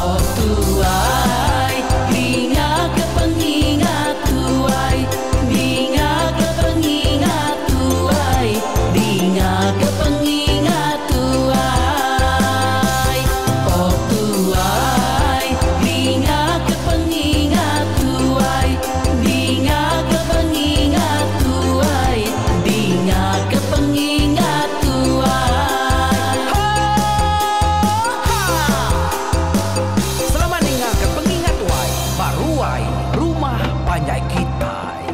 Oh tuai, dinga ke pengingat tuai, dinga ke pengingat tuai, dinga ke pengingat tuai. Oh tuai, dinga ke pengingat tuai, dinga ke pengingat tuai, dinga ke pengingat tuai. Ho! Ha! Selamat ninga ke pengingat tuai ba ruai rumah panjai kitai.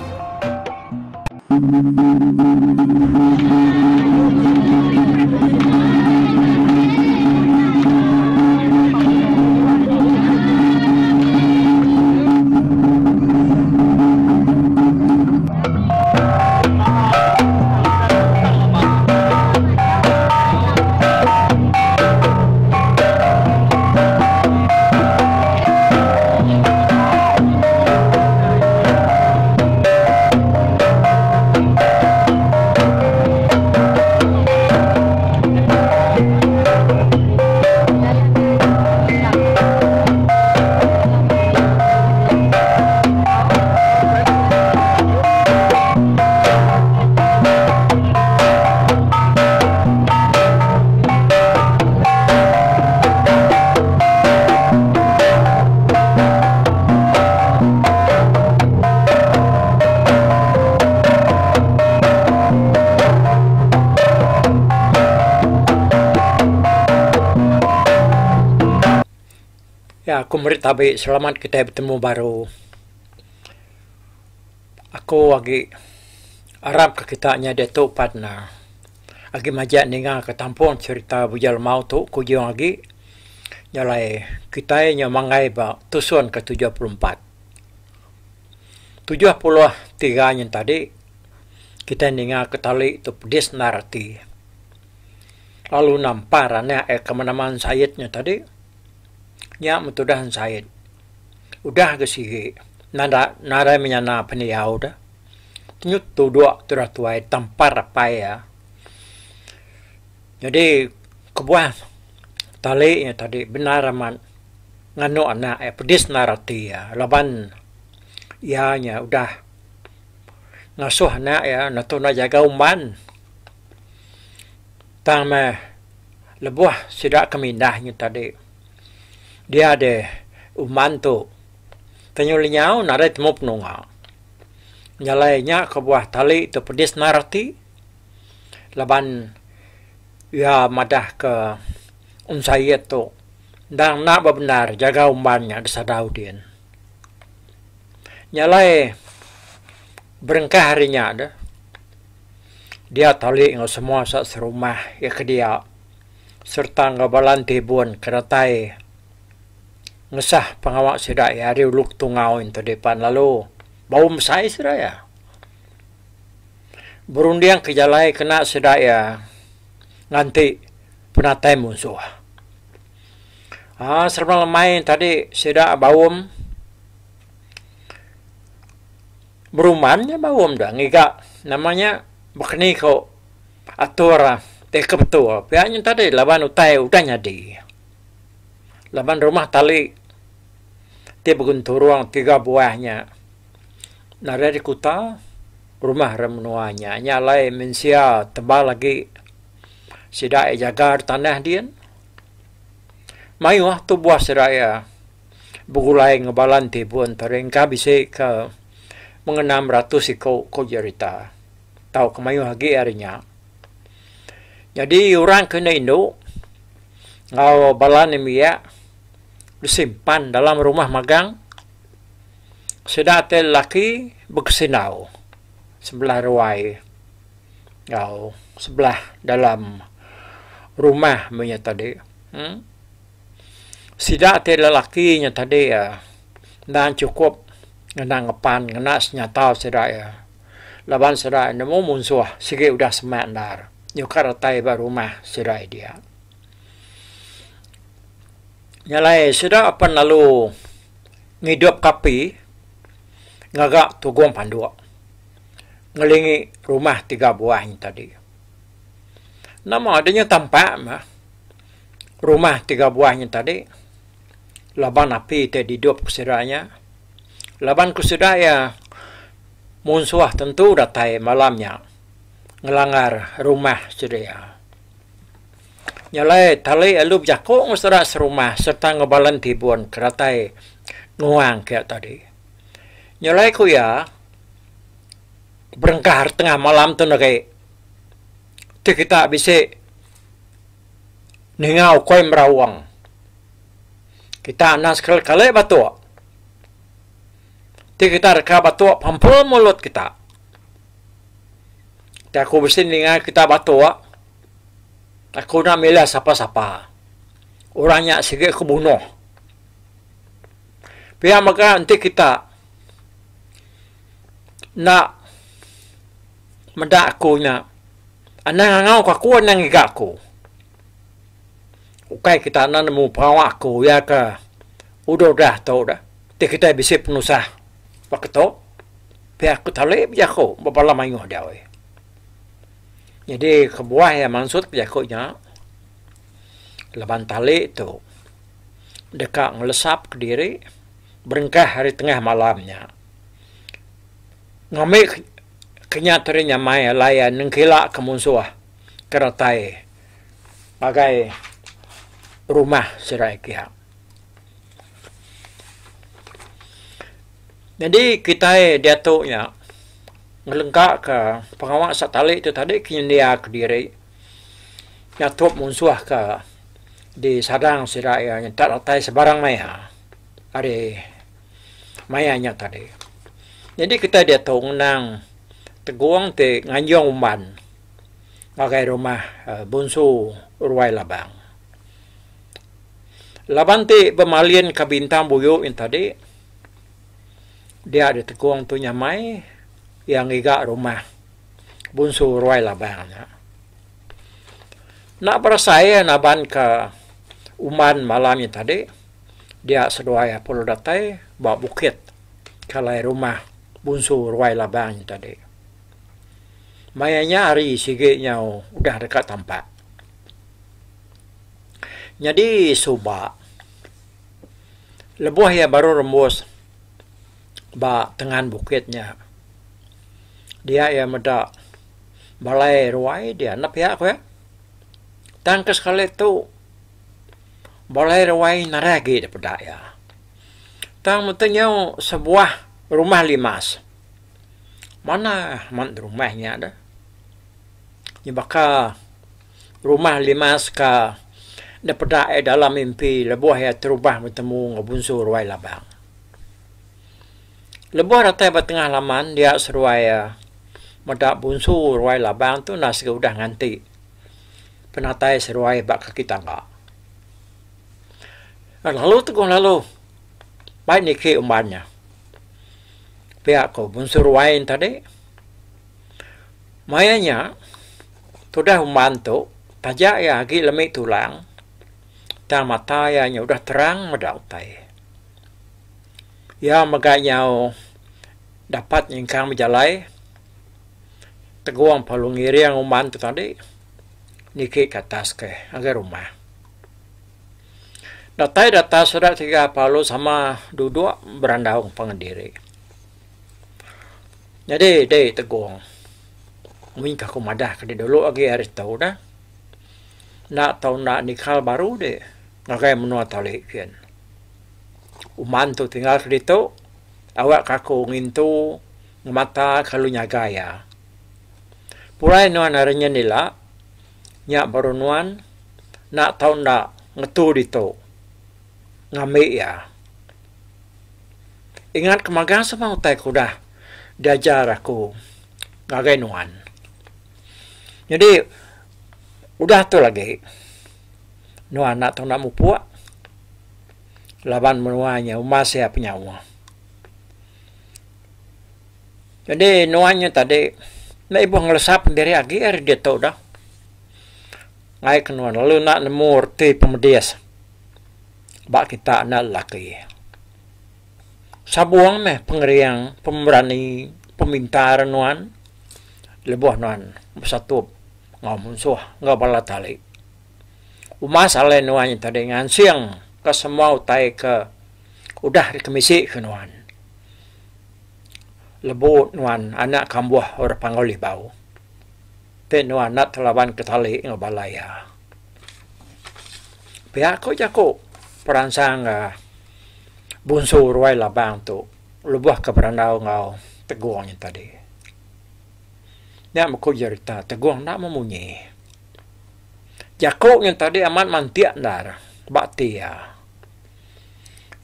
Ya aku meri tabi selamat kitai betemu baru. Aku agi arap ka kita nya diatu pan ne agi majak ninga ka tampung cherita Bujang Lemau tu ke ujung agi nya alai kitai nyau manggai ba tusun ke 74. 73 nyen tadi kitai ninga ka tali tu pedis endar ati lalu nampar anak iya ke menaman Said nya tadi nya meh tudah Said. Udah ga sigi nanda nadai menyana pendiau deh. Nyut tudok tudah tuai tampar apai iya. Nyadi kebuah tali nya tadi bendar amat nganu anak iya pedis endar ati iya laban iya nya udah ngasuh anak iya netu enda jaga umban. Tang meh lebuh sida ke mindah nya tadi. Dia deh uman tu tenyu lenyau nadai temu penunga. Nya alai nya kebuah tali tu pedis endar ati laban iya madah ke Ensait tu endang enda bebendar jaga umban nya disadau din. Nya alai berengkah ari nya deh dia tali enggau semua serumah iya ke dia. Sereta enggau bala entibun ke datai ngesah pengawa sida iya ari ulu Ketungau yen tadi pan lalu baum besai sida iya. Berunding ke jalai kena sida iya nganti penatai munsuh. Aaa sereba lemai tadi sida baum beruman nya baum da ngiga nama nya bekeni ko Atur ti ke betul pia nya tadi laban utai udah nyadi. Laban rumah tali ti begenturung tiga buah nya nadai dikuta rumah re menua nya. Nya alai mensia tebal agi sida iya jaga tanah din. Mayuh tubuh sida iya begulai enggau bala entibun tadi engka bisi ke mengenam ratus iku ku jerita. Tauka mayuh agi ari nya. Nyadi orang ke enda indu enggau bala nembiak disimpan dalam rumah magang sida ti lelaki bekesinau sebelah ruai enggau sebelah dalam rumah meh nya tadi uhh. Sida ti lelaki nya tadi endang chukup ngena ngepan ngena senyata sida iya. Laban sida nemu munsuh sigi udah semak endar nyuka retai ba rumah sida dia. Nya alai sida apan lalu ngidup ka api ngaga tugung panduk ngelingi rumah tiga buah nya tadi. Nama deh nya tampak mah rumah tiga buah nya tadi. Laban api ti didup ke sida nya. Laban ku sida iya munsuh tentu datai malam nya ngelanggar rumah sida iya. Nya alai tali lalu bejaku enggau sida serumah sereta enggau bala entibun ke datai nguang ke tadi. Nya alai ku iya berengkah ari tengah malam tu negi ti kita bisi ninga ukoi meraung. Kita anang sekali-kali batuk. Ti kita deka batuk pampul mulut kita. Ti aku bisi ninga kita batuk. Aku enda milih sapa-sapa. Orang nya sigi aku bunuh. Pia mega enti kita enda meda aku nya anang ngangau ka aku anang ngiga aku. Ukai kita enda nemu pengawa aku iya ke udah udah tu dah ti kitai bisi penusah baka tu pia aku tali bejaku ba bala mayuh diau. Nyadi kebuah iya mansut jaku nya laban tali tu deka ngelesap kediri berengkah ari tengah malam nya. Ngambi ke nya tadi nyamai alai iya nengkila ke munsuh ke datai ngagai rumah sida iya. Nyadi kitai diatu nya ngelengkaka pengawa sat tali tu tadi ke nyendia kediri nyatup munsuh ka disadang sida iya nyenta datai sebarang maya ari maya nya tadi. Nyadi kitai diatu ngenang tegung ti nganjung umban ngagai rumah Bunsu Ruai Labang. Laban ti bemalin ka bintang buyu nya tadi dia ditekung tu nyamai iya ngiga rumah Bunsu Ruai Labang nya. Enda berasai iya naban ka umban malam nya tadi dia seduai iya perlu datai ba bukit ke alai rumah Bunsu Ruai Labang nya tadi. Maya nya hari sigi nyau udah deka tampak. Nyadi suba lebuh iya baru rembus ba tengan bukit nya dia iya meda balai ruai dia enda pia ku iya. Tang ke sekali tu balai ruai nadai agi da peda iya. Tang mete nyau sebuah rumah limas. Manah amat rumah nya deh. Nya baka rumah limas ka dipeda iya dalam mimpi lebuh iya terubah betemu enggau Bunsu Ruai Labang. Lebuh datai ba tengah laman dia seduai iya meda Bunsu Ruai Labang tu enda sigi udah nganti penatai seduai ba kaki tangga. Lalu teguh lalu bai niki umban nya. Pia ko Bunsu Ruai ne tadi. Maya nya, tudah umban tu taja iya agi lemi tulang tang mata iya nya udah terang meda utai. Iya mega nyau dapat nyingkang bejalai tegung perlu ngiring umban tu tadi niki ke atas ke ngagai rumah. Datai da atas sida tiga perlu sama duduk berandau pangan diri. Nyadi dei Tegong mih ka aku madah ka dek dulu agi ari tu dah. Enda tau enda nikal baru dek ngagai menua tali kin. Uman tu tinggal ke ditu awak ka aku ngintu ngemata lalu nyaga iya. Pulai nuan ari nyin ila nya baru nuan enda tau enda ngetu ditu ngambi iya. Ingat ke magang semua utai ke udah diajar aku ngagai nuan. Nyadi udah tu lagi nuan enda tau enda mupuk laban menua nya umas iya penyauh. Nyadi nuan nya tadi enda ibuh ngelesap diri agi ari ditu dah. Ngagai ke nuan lalu enda nemu reti pemedis. Ba kita enda lelaki. Sabung meh pengering, pemerani, pemintar nuan lebuh nuan besatup enggau munsuh enggau bala tali. Umas alai nuan nya tadi ngansing. ke semua utai ke udah dikemisi ke nuan. Lebu nuan anak kambuh orang Panggau Libau ti nuan enda telaban ke tali enggau bala iya. Pia ku jaku peransang Bunsu Ruai Labang tu lebuh ke berandau enggau Tegong nya tadi. Nya meh ku jerita Tegong enda memunyi. Jaku nya tadi amat mantik endar ba ati iya.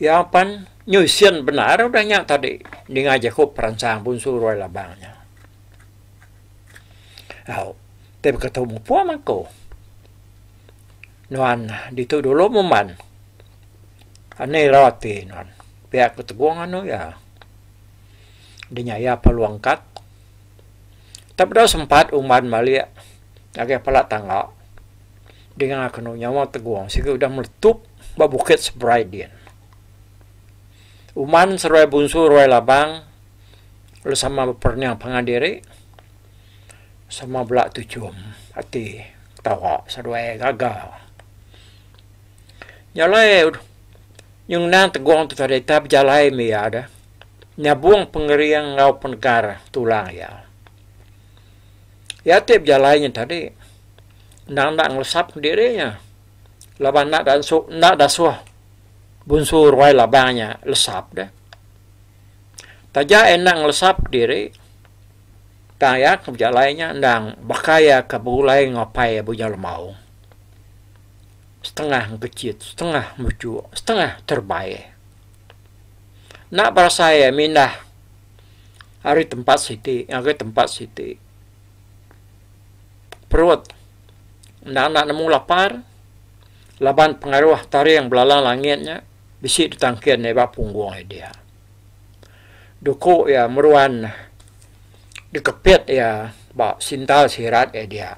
Iya pan nyu isin bendar udah nya tadi ninga jaku peransang Bunsu Ruai Labang nya. Au ti beketu mupuk meh aku. Nuan ditu dulu mumban. Ani irau ati nuan. Pia ku Tegong anu iya. Dinya iya perlu angkat. Tak bedau sempat umban malik ngagai pala tangga dinga kenu nyawa Tegong sigi udah meletup ba bukit seberai din. Umban seruai Bunsu Ruai Labang lalu sama beperening pangan diri sama bela tuchum ati ketawa seduai gaga. Nya alai nyunang Tegong tu tadi tah bejalai mih iya deh nyabung pengering enggau penegar tulang iya. Iya ti bejalai nya tadi endang enda ngelesap diri nya laban enda dansu enda dasuh Bunsu Ruai Labang nya lesap deh. Taja iya enda ngelesap diri tang iya ke bejalai nya endang baka iya ke begulai enggau apai iya Bujang Lembau. Setengah ngekechit, setengah merejuk, setengah terebai. Enda berasai iya mindah ari tempat siti ngagai tempat siti. Perut enda enda nemu lapar laban pengaruh taring belalang langit nya bisi ditangkin iya ba punggung iya dia. Duku iya meruan dikepit iya ba sintal sirat iya dia.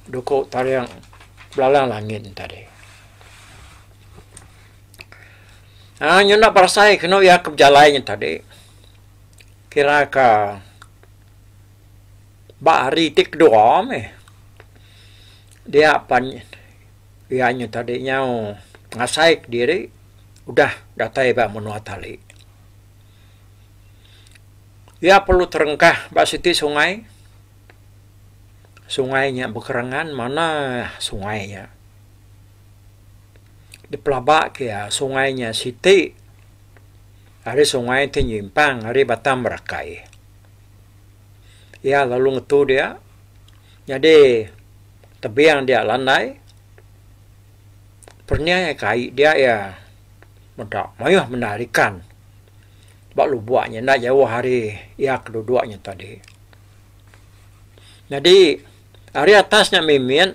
Duku taring belalang langit tadi. Aaa nyunak berasai kenu iya ke bejalai nya tadi kira ka ba hari ti kedua meh dia pan iya nya tadi nyau ngasai kediri udah datai ba menua tali. Iya perlu terengkah ba siti sungai. Sungai nya bekerangan manah sungai nya. Dipelaba ke iya sungai nya siti ari sungai ti nyimpang ari Batang Merakai. Iya lalu ngetu dia nyadi tebing dia landai perni ke ai dia iya meda mayuh bendar ikan ba lubok nya enda jauh ari iya ke duduk nya tadi. Nyadi ari atas nya mimit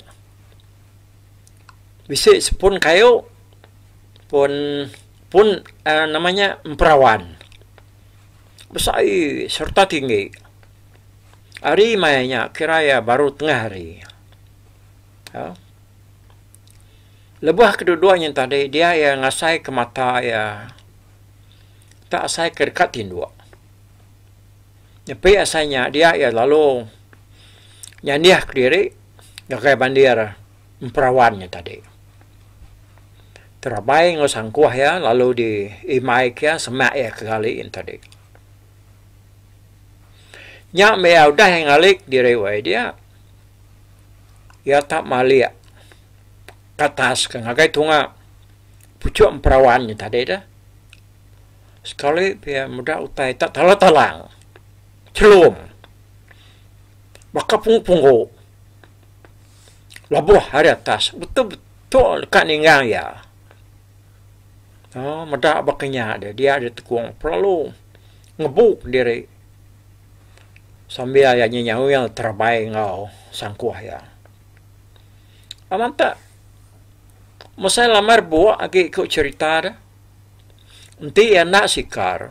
bisi sepun kayu pun pun uhh nama nya emperawan. Besai sereta tinggi. Hari maya nya kira iya baru tengah hari. Au. Lebuh kedua-dua nya tadi dia iya ngasai ke mata iya tak asai ke deka tinduk. Nyepi asai nya dia iya lalu nyandih kediri ngagai bandir emperawan nya tadi. Terabai enggau sangkuh iya lalu di imai ke iya semak iya ke gali nya tadi. Nya meh iya udah iya ngali diri wai dia iya tak malik ke atas ke ngagai tunga puchok emperawan nya tadi deh. Sekali pia meda utai tak talang talang chelum baka punggu punggu labuh ari atas betul betul deka ninggang iya. Aaa meda baka nya deh dia deh tekong perlu ngebuk diri sambil iya nyenyauil terabai enggau sangkuh iya. Amat tak mesai lamar buk agi ku cherita deh. Enti iya enda sikar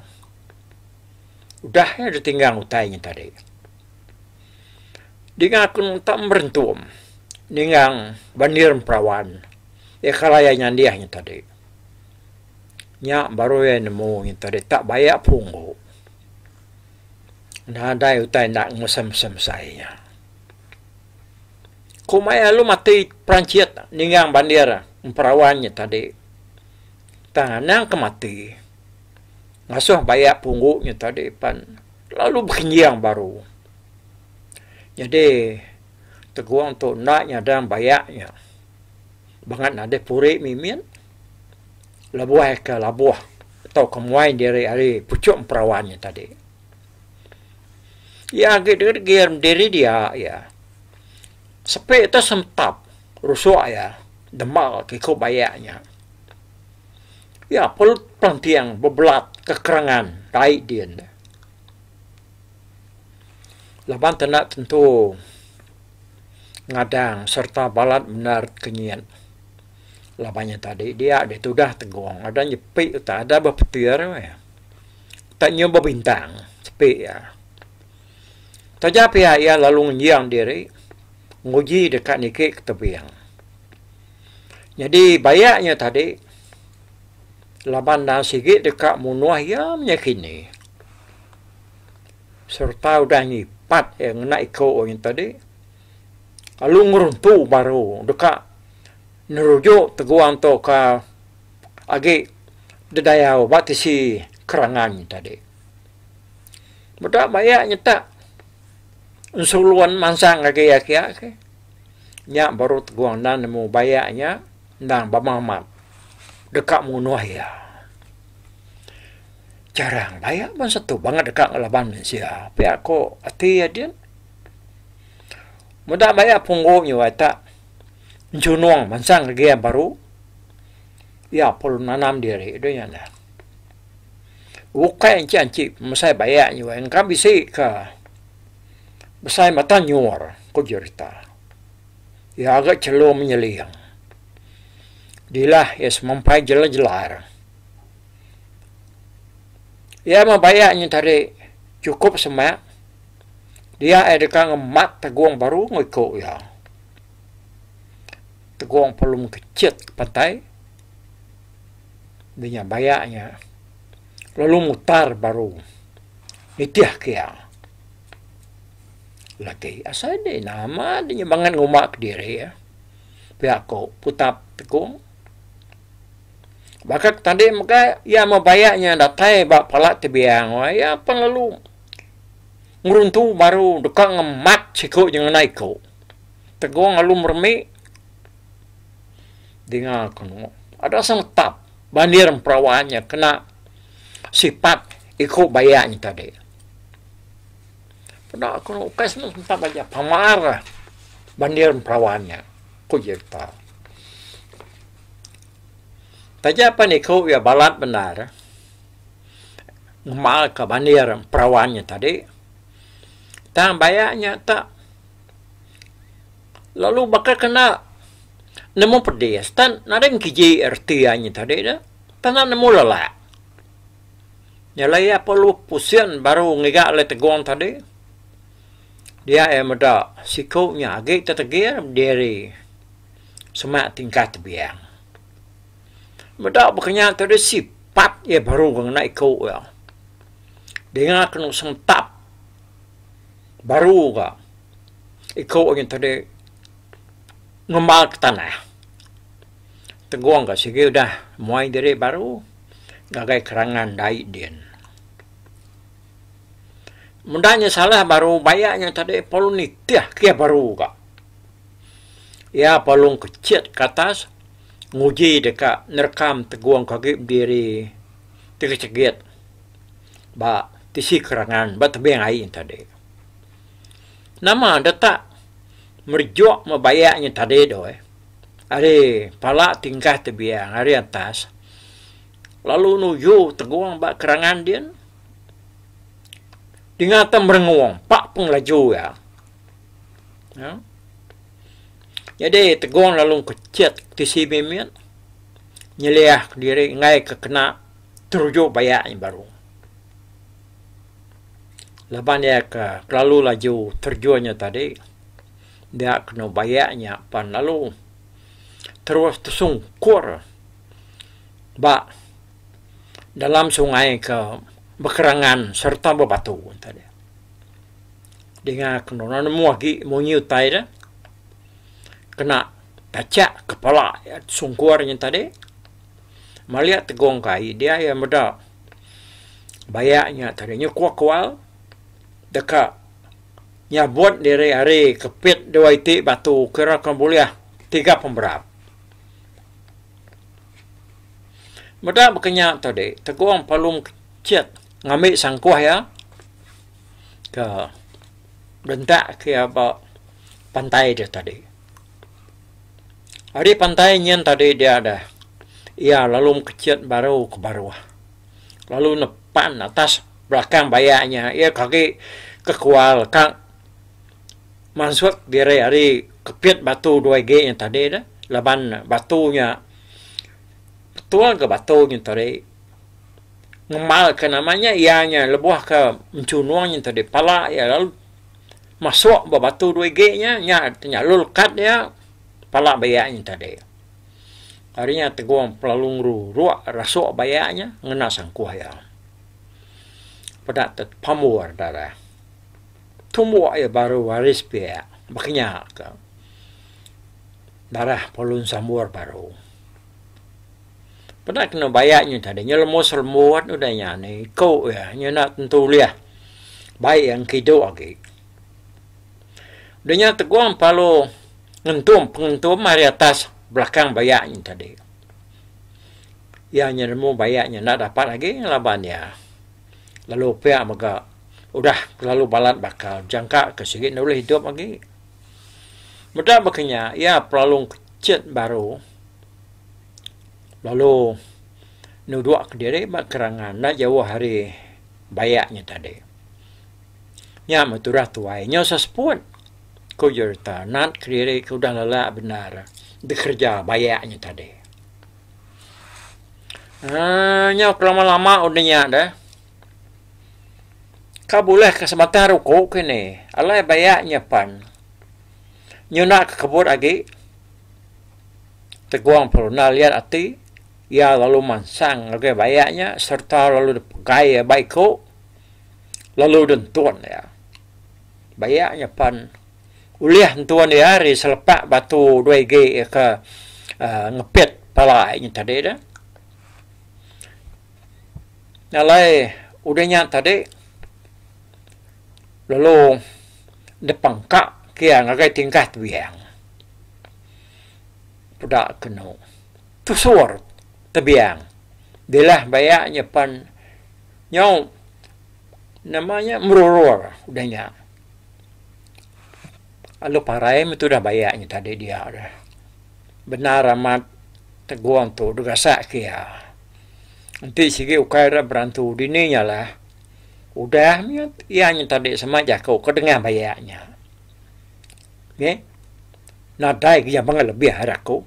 udah iya ditinggang utai nya tadi. Dinga aku enta merentum ninggang bandir perawan iya kala iya nyandih nya tadi. Nya baru iya nemu nya tadi tak bayak punggu. Nadai utai enda ngemesai-mesai nya. Ku maya lalu mati peranchit ninggang bandir perawan nya tadi. Tang anang ke mati. Ngasuh bayak punggu nya tadi pan lalu bekenjing baru. Nyadi Tegung tu enda nyadang bayak nya. Bangat nadai puri mimit lebuh ke labuh tauka muai diri ari puchuk emperawan nya tadi. Iya agi degir diri dia iya. Sepi tu sentap rusuk iya dema ke iku bayak nya. Iya perlu pelanting bebelat kekerangan ai din. Laban tenda tentu ngadang sereta balat bendar kenyit. Laban nya tadi dia deh tudah tegong ada nyepi utai ada bepetir meh. Tak nyu bebintang sepi iya. Taja pia iya lalu ngenjing diri nguji deka niki ke tebing. Nyadi bayak nya tadi laban ne sigi deka munuh iya menya kini. Sereta udah nyipat iya ngena iko nya tadi lalu ngeruntu baru deka neruju teguang tu ka agi dedayau ba tisi kerangan nya tadi. Meda bayak nyetak ensulun mansang agi iya kiya ke nya baru teguang enda nemu bayak nya endang bamah amat deka munuh iya. Jarang bayak bansa tu bangat deka ngelaban mensia pia ko ati iya din. Meda bayak punggu nyuai tak enchunung mansang agi iya baru iya perlu nanam diri deh nya neh. Ukai anchi anchi pemesai bayak nyuai engka bisi ka besai mata nyur ku jerita. Iya ga chelum nyeling. Dilah iya semampai jelar jelar. Iya meh bayak nya tadi chukup semak dia iya deka ngemat tegung baru enggau iku iya. Tegung perlu mekechit pantai dinya bayak nya lalu mutar baru nitih ke iya. Lagi asai deh nama deh nya bangat nguma kediri pia ko putap tegung. Baka ke tadi mega iya meh bayak nya datai ba pala tebiang wai iya pan lalu ngeruntu baru deka ngemat siku nya ngena iku. Tegong lalu meremi dinga ku ada semetap bandir perawan nya kena sipat iku bayak nya tadi. Peda ku ukai semetap aja pamar bandir perawan nya ku jerita. Taja pan iku iya balat bendar ngemalka bandir perawan nya tadi tang baya nya tak lalu baka kena nemu pedis tan nadai engkiji reti iya nya tadi ne tan nemu lelak. Nya alai iya perlu pusin baru ngiga alai tegong tadi dia iya meda siku nya agi tetegir bediri. Semak tingkah tebiang. Meda baka nya tadi sipat iya baru ga ngena iku iya. Dinga kenu sentap baru ga iku nya tadi ngembal ke tanah. Tegong ga sigi udah muai diri baru ngagai kerangan dai din. Meda nya salah baru baya nya tadi perlu nitih ke baru ga. Iya palung kechit ke atas nguji deka nerekam tegung ke agi bediri tegit-tegit ba tisi kerangan ba tebing ai nya tadi. Nama deka merejuk meh bayak nya tadi tu eh ari pala tingkah tebiang ari atas lalu nuju tegung ba kerangan din. Dinga te merengung pak pengelaju iya. Nyadi Tegong lalu kechit tisi mimit nyeliah kediri enggai ke kena teruju bayak nya baru. Laban iya ke kelalu laju terjun nya tadi dia kenu bayak nya pan lalu terus tesungkur ba dalam sungai ke bekerangan sereta bebatu tadi. Dinga ke nurun nemu agi munyi utai ne kena tachak kepala iya sungkur nya tadi. Malik Tegong ke ai dia iya meda bayak nya tadi nyukuk kual deka nyabut diri ari kepit dua iti batu kira ke bulih tiga pemerap. Meda baka nya tadi Tegong perlu mekecit ngambi sangkuh iya ke bentak ke iya ba pantai dia tadi. Ari pantai nyin tadi dia deh iya lalu mekecit baru ke baruh lalu nepan atas belakang bayak nya iya ke agi kekual ka mansut diri ari kepit batu dua igi nya tadi deh laban batu nya betul ga batu nya tadi ngemal ke nama nya iya nya lebuh ke menchunung nya tadi pala iya lalu masuk ba batu dua igi nya nya lalu lekat iya pala bayak nya tadi. Ari nya Tegong pelalu ngeruruk rasuk bayak nya ngena sangkuh iya. Peda te pambur darah. Tumbuk iya baru ari sepiak baka nya ka darah perlu sambur baru. Peda kenu bayak nya tadi nya lembut selembut udah nya ni iku iya nya enda tentu ulih bai iya engkidu agi. Udah nya Tegong pelalu ngentum pengentum ari atas belakang bayak nya tadi. Iya nya nemu bayak nya enda dapat agi ngelaban iya. Lalu pia mega udah kelalu balat bakal jangka ke sigi enda ulih idup agi. Meda baka nya iya pelalu ngkechit baru lalu nudok kediri ba kerangan enda jauh ari bayak nya tadi. Nya meh turah tuai nyau seseput ku jerita nat kediri ke udah lelak bendar dikereja bayak nya tadi. Aaa nyau ke lama lama udah nya deh ka bulih ke sebatang ruku kini alai bayak nya pan nyuna ke kebut agi Tegong Peruna liat ati iya lalu mansang ngagai bayak nya sereta lalu dipegai iya ba iku lalu dentun iya. Bayak nya pan Ulih entuan iya ari selepak batu dua igi ke uhh ngepit pala nya tadi tu. Alai udah nya tadi lalu dipangka ke iya ngagai tingkah tebing. Peda kenu tusur tebing dilah baya nya pan nyau nama nya merurur udah nya. Lalu parai meh tudah bayak nya tadi dia deh. Bendar amat Tegong tu deh gasak ke iya. Enti sigi ukai ira berantu dini nya lah udah meh iya nya tadi sema jaku ke dengah bayak nya. Neh nadai ke iya mega lebih ari aku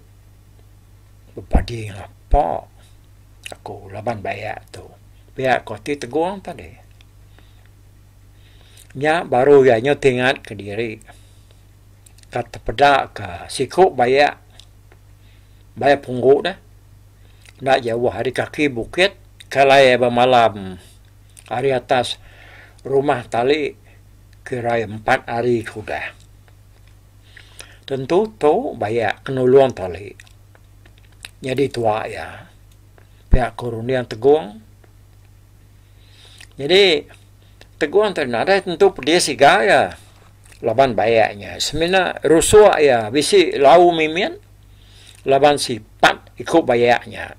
bepadi ngapa aku laban bayak tu. Pia ku ati Tegong tadi. Nya baru iya nyau tingat kediri ka tepeda ka siku bayak bayak punggu deh enda jauh ari kaki bukit ke alai bemalam ari atas rumah tali kirai empat hari ke udah. Tentu tu bayak ke nulung tali nyadi tua iya pia ku runding Tegong. Nyadi Tegung tu nadai tentu pedis iga iya laban bayak nya semina rusuk iya bisi lau mimit laban sipat iku bayak nya.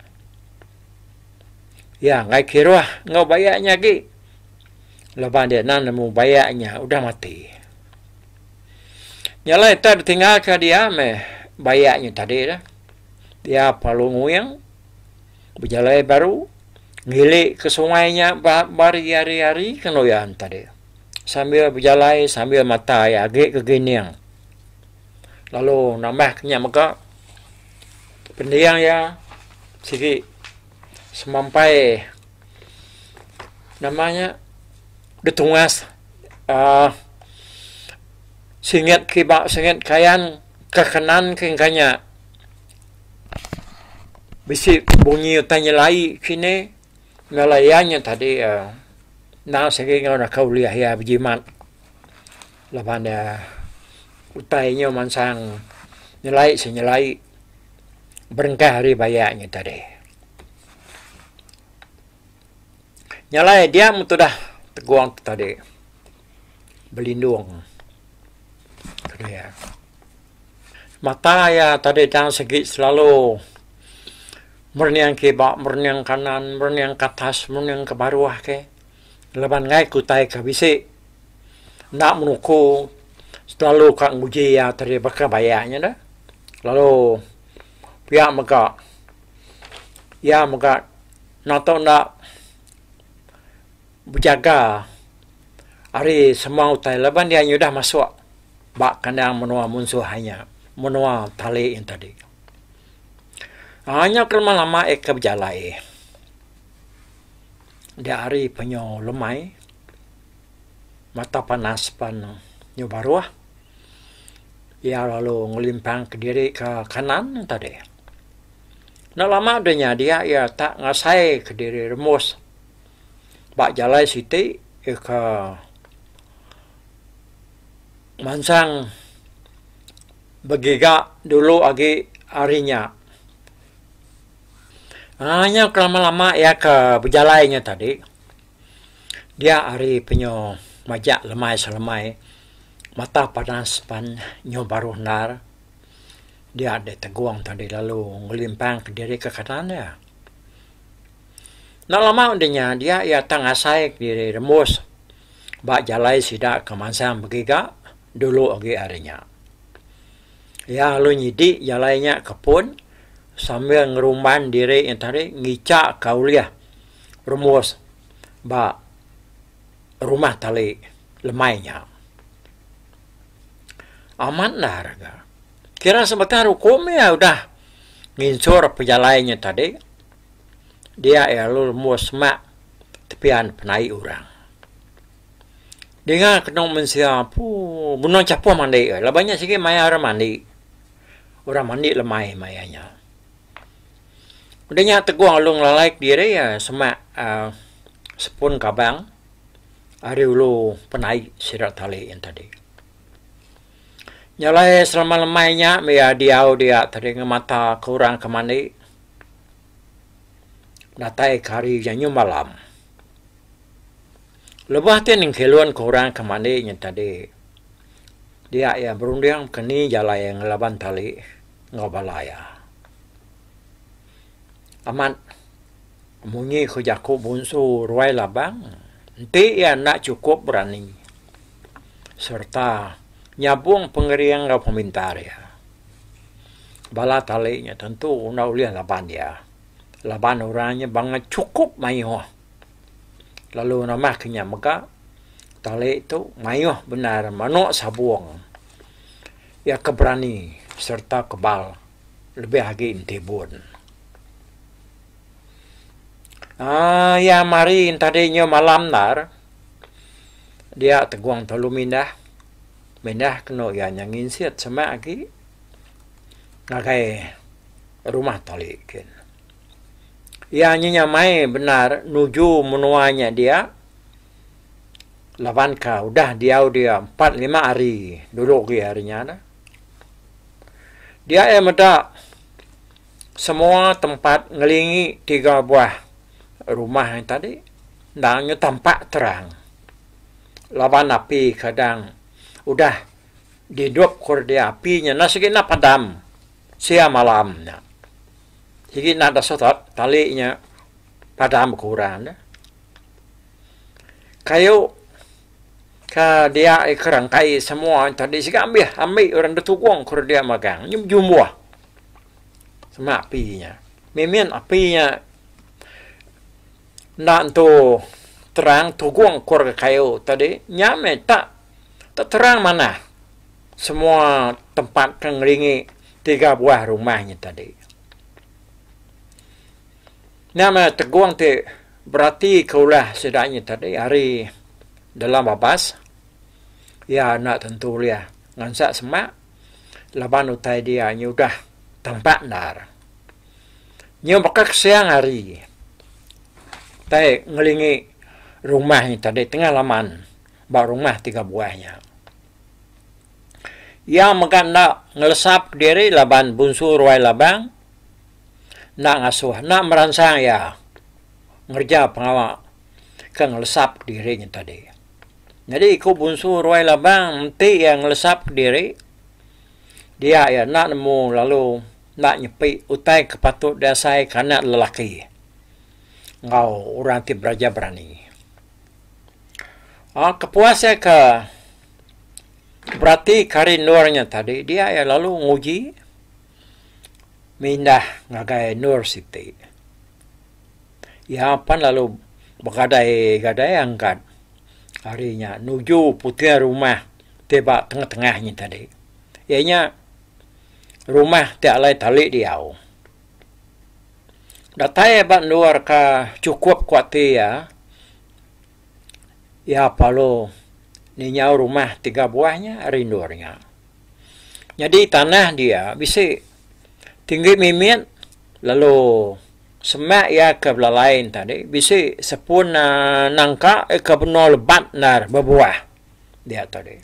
Iya enggai kiruh enggau bayak nya agi laban dia endang nemu bayak nya udah mati. Nya alai ita ditinggal ka dia meh bayak nya tadi tu. Dia perlu nguing bejalai baru. Ngili ke sungai nya ba hari-hari ke nuyan tadi sambil bejalai sambil mata iya agi ke gining lalu nambah ke nya mega pending iya sigi semampai nama nya ditungas uhh singit kiba singit kayan ke kanan ke engka nya. Bisi bunyi utai nyelai kini ngelai iya nya tadi uhh enda sigi enggau naka ulih iya bejimat laban iya utai nya mansang nyelai senyelai berengkah ari bayak nya tadi. Nya alai dia meh tudah Tegong tu tadi belindung kedia. Mata iya tadi tang sigi selalu merening kiba merening kanan merening ke atas merening ke baruh ke laban enggai ke utai ke bisi enda menuku selalu ka nguji iya tadi baka baya nya dah lalu pia mega iya mega enda tau enda bejaga ari semua utai laban iya nyudah masuk ba kandang menua munsuh inya menua tali nya tadi. Aaa nya ke lama lama iya ke bejalai dia hari penyu lemai mata panas pan nyu baruh iya lalu ngelimpang kediri ke kanan ne tadi. Enda lama deh nya dia iya tak ngasai kediri rembus ba jalai siti iya ke mansang begiga dulu agi ari nya. Aaa nya ke lama lama iya ke bejalai nya tadi dia ari penyu majak lemai selemai mata panas pan nyu baruh endar dia deh tegong tadi lalu ngelimpang kediri ke kanan iya. Enda lama udah nya dia iya tang asai kediri rembus ba jalai sida ke mansang begiga dulu agi ari nya. Iya lalu nyidi jalai nya ke pun sambil ngerumban diri nya tadi ngicha ka ulih rembus ba rumah tali lemai nya. Amat endar ga. Kira sebetah rukum iya udah nginsur pejalai nya tadi dia iya lalu rembus semak tepian penaik orang. Dinga kenu mensia puu benung chapuh mandi laban nya sigi maya orang mandi. Orang mandi lemai maya nya. Udah nya teguh lalu ngelalai kediri iya semak uhh sepun kabang ari ulu penai sida tali yen tadi. Nya alai selama lemai nya mih iya diau dia tadi ngemata ke orang ke mandi datai ke hari nya nyu malam. Lebuh ti nengkilun ke orang ke mandi nya tadi, dia iya berunding ke ni jalai iya ngelaban tali enggau bala iya. Amat munyi ku jaku bunsu Ruai Labang enti iya enda chukup berani sereta nyabung pengering enggau pemintar iya. Bala tali nya tentu enda ulih laban iya laban orang nya bangat chukup mayuh. Lalu nambah ke nya mega tali tu mayuh bendar manok sabung iya ke berani sereta kebal lebih agi enti bun. Aaa iya mari tadi nyu malam endar dia tegung telu mindah, mindah kenu iya nya nginsit semak agi ngagai rumah tali kin. Iya nya nyamai bendar nuju menua nya dia laban ka udah diau dia empat lima hari dulu agi hari nya dah. Dia iya meda semua tempat ngelingi tiga buah rumah nya tadi endang nya tampak terang laban api kadang udah didup ku dia api nya enda sigi enda padam sia malam nya. Sigi enda dasuh tali nya padam ke orang ne. Kayu ke dia ke rangkai semua tadi siga ambih ambi orang da tugong ke dia magang nyu bejumbuh sema api nya. Mimin api nya enda entu terang tugong kur kayu tadi nya meh tak terang manah semua tempat ke ngelingi tiga buah rumah nya tadi. Nya meh tegung ti berati ke ulah sida nya tadi ari dalam babas iya enda tentu ulih ngansak semak laban utai dia nya udah tampak endar. Nyu baka ke siang hari tai ngelingi rumah nya tadi tengah laman ba rumah tiga buah nya. Iya mega enda ngelesap kediri laban Bunsu Ruai Labang enda ngasuh enda meransang iya ngereja pengawa ke ngelesap kediri nya tadi. Nyadi iku Bunsu Ruai Labang enti iya ngelesap kediri dia iya enda nemu lalu enda nyepi utai ke patut diasai ke anak lelaki enggau orang ti beraja berani. Aaa kepuas iya ke berati ke hari endur nya tadi dia iya lalu nguji mindah ngagai endur siti. Iya pan lalu begadai gadai angkat ari nya nuju puting rumah ti ba tengah tengah nya tadi. Iya nya rumah ti alai tali diau. Datai ba endur ka chukup ku ati iya, iya perlu ninjau rumah tiga buah nya ari endur nya. Nyadi tanah dia bisi tinggi mimit lalu semak iya ke belalai ne tadi bisi sepun uhh nangka ke benung lebat endar bebuah dia tadi.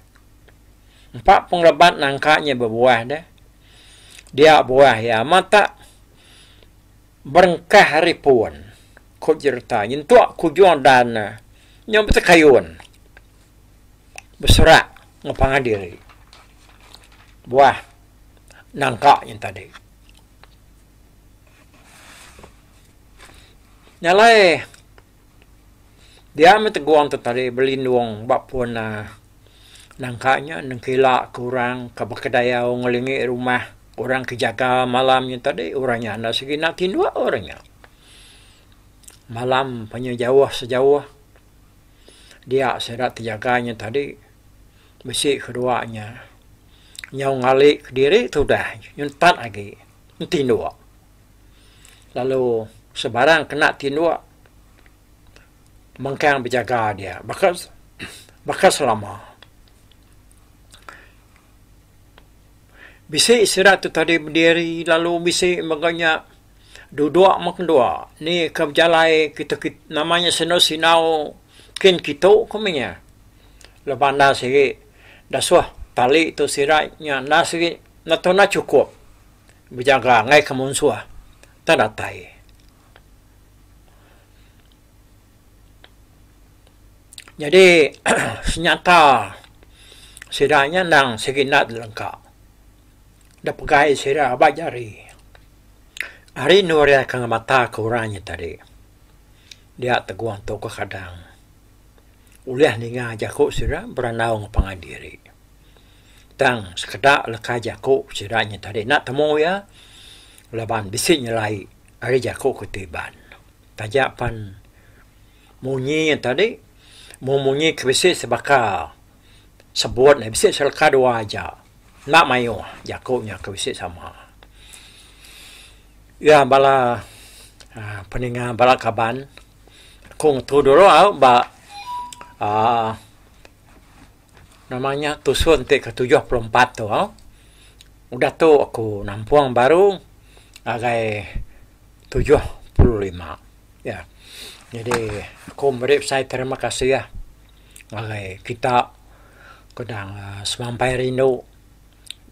Empa pengelebat nangka nya bebuah deh dia buah iya matak berengkah ari pun ku jerita nyentuk ke ujung dan ne nyau betekayun beserak enggau pangan diri buah nangka nya tadi. Nya alai dia meh tegung tu tadi belindung ba pun uhh nangka nya nengkila ke orang ke bekedayau ngelingi rumah orang ke jaga malam nya tadi orang nya enda sigi enda tinduk orang nya. Malam panyu jauh sejauh dia sida tejaga nya tadi bisi kedua nya nyau ngali kediri tudah nyentat agi tinduk. Lalu sebarang kena tinduk mengkang bejaga dia baka baka selama. Bisi sida tu tadi bediri lalu bisi mega nya duduk meh kendua ni ke bejalai kitu nama nya sinu sinau kin kitu ku meh nya. Lebuh anda sigi dasuh tali tu sida nya enda sigi enda tau chukup. Bejaga enggai ke munsuh tau datai. Nyadi senyata sida nya endang sigi enda dilengka da pegai sida ba jari. Ari endur iya ke ngemata ke orang nya tadi dia tegung tu kekadang ulih ninga jaku sida berandau enggau pangan diri. Tang sekeda leka jaku sida nya tadi enda temu iya laban bisi nyelai ari jaku ke ti Iban. Taja pan munyi nya tadi mung munyi ke bisi sebaka sebut ne bisi seleka dua aja enda mayuh jaku nya ke bisi sama. Iya bala uhh peninga bala kaban aku ngetu dulu au ba uhh Nama nya tusun ti ke 74 tu au. Udah tu aku nampung baru ngagai 75 ya. Jadi aku meri besai terima kasih ngagai kita kedang semampai rindu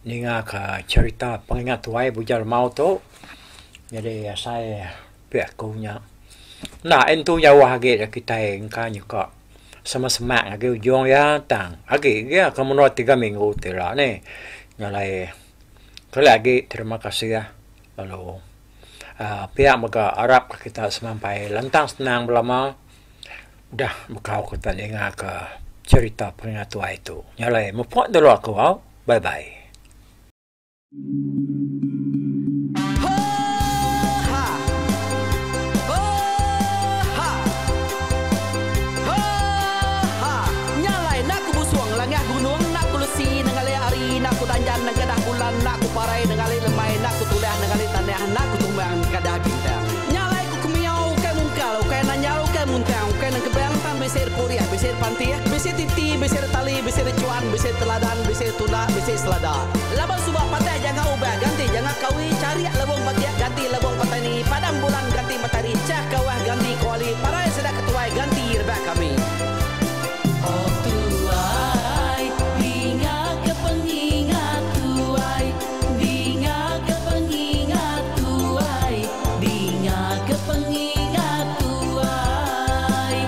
ninga ka cherita pengingat tuai Bujang Lemau tu. Jadi asai pi aku nya enda entu jauh agi da kitai engka nyuka. Sama semak agi ujung iya tang agi iya ke menua tiga minggu ti ira nih. Nya alai keli agi terima kasih lalu uhh pia mega arap ka kita semampai lantang senang belama dah bekau kita ninga ka cherita pengingat tuai tu. Nya alai mupok dulu aku au. Bye bye. Laban suba patah jangka ubah ganti jangka kawi charik lebong batik ganti lebong petani padam bulan ganti matari chah kawah ganti kuali parai sida ketuai ganti rebak kami. Oh tuai, dinga ke pengingat tuai, dinga ke pengingat tuai, dinga ke pengingat tuai.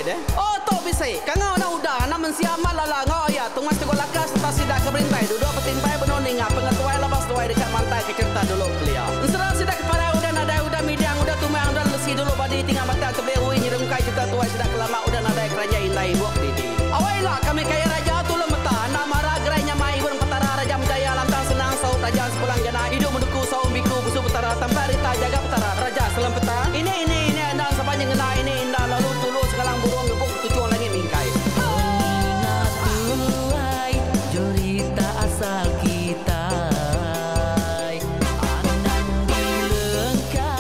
deh. Oh tu bisi. Kangau anak uda, anak mensia amat lala enggau aya Tungas Teguh Laka sereta sida ke berintai duduk betimpai benung ninga pengetuai laban seduai deka mantai ke cherita dulu kelia. Ensera sida ke parai udah nadai udah midang udah tumang udah lesi dulu badi tinggal batang tebing ui nyerungkai cherita tuai sida ke lama udah nadai keranjai indai ibuk didi. Awai ila kami kaya raja tulung meta enda mara gerai nyamai ibun petara raja menjaya lantang senang saup raja sepulang jana idup menduku saum biku busu petara tampak rita jaga petara raja selempeta ini ini ini enda sapa nyengenda ini enda lalu tulu segalang burung ngebuk tuchung langit mingkai. Pengingat tuai jerita asal kitai Anang dilengka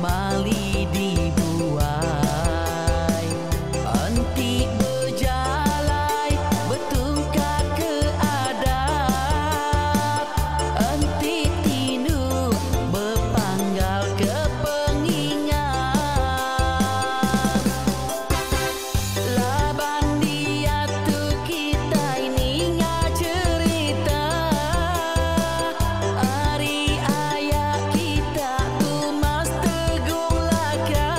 mali dibuai Enti bejalai betungkat ke adat Enti tinduk bepanggal ke pengingat Laban diatu kitai ninga cherita Ari aya kita Tumas Tegung Laka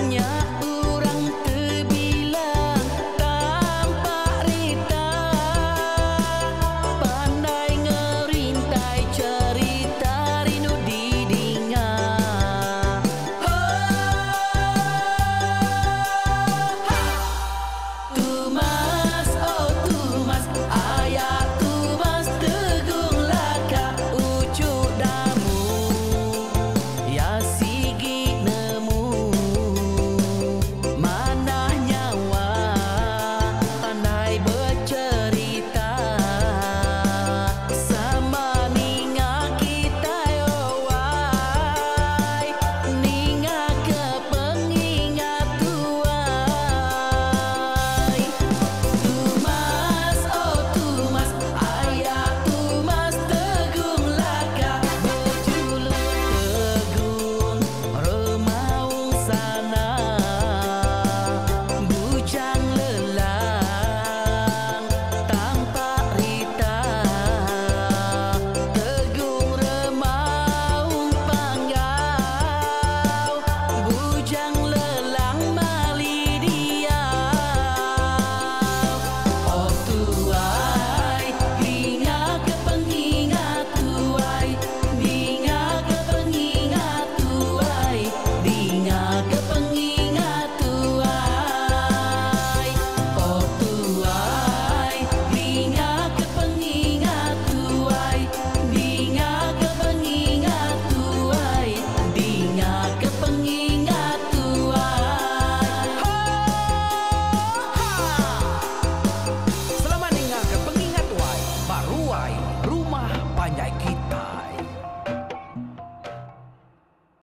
Nya orang tebilang tampak rita Pandai ngerintai cherita rindu didinga Tumas oh Tumas aya Tumas Tegung Laka uchu Damu ya sigi nemu manah nyawa pandai becherita sama ninga kitai owai ninga ke pengingat tuai Tumas oh Tumas aya Tumas Tegung Laka bejuluk Tegung Remaung Sana Bujang lelang tampak rita Tegung Remaung Panggau Bujang lelang mali diau Oh tuai dinga ke pengingat tuai Dinga ke pengingat tuai Dinga ke pengingat tuai Oh tuai dinga ke pengingat tuai Dinga ke pengingat tuai Dinga ke pengingat tuai Selamat ninga ke pengingat tuai ba ruai rumah panjai kitai.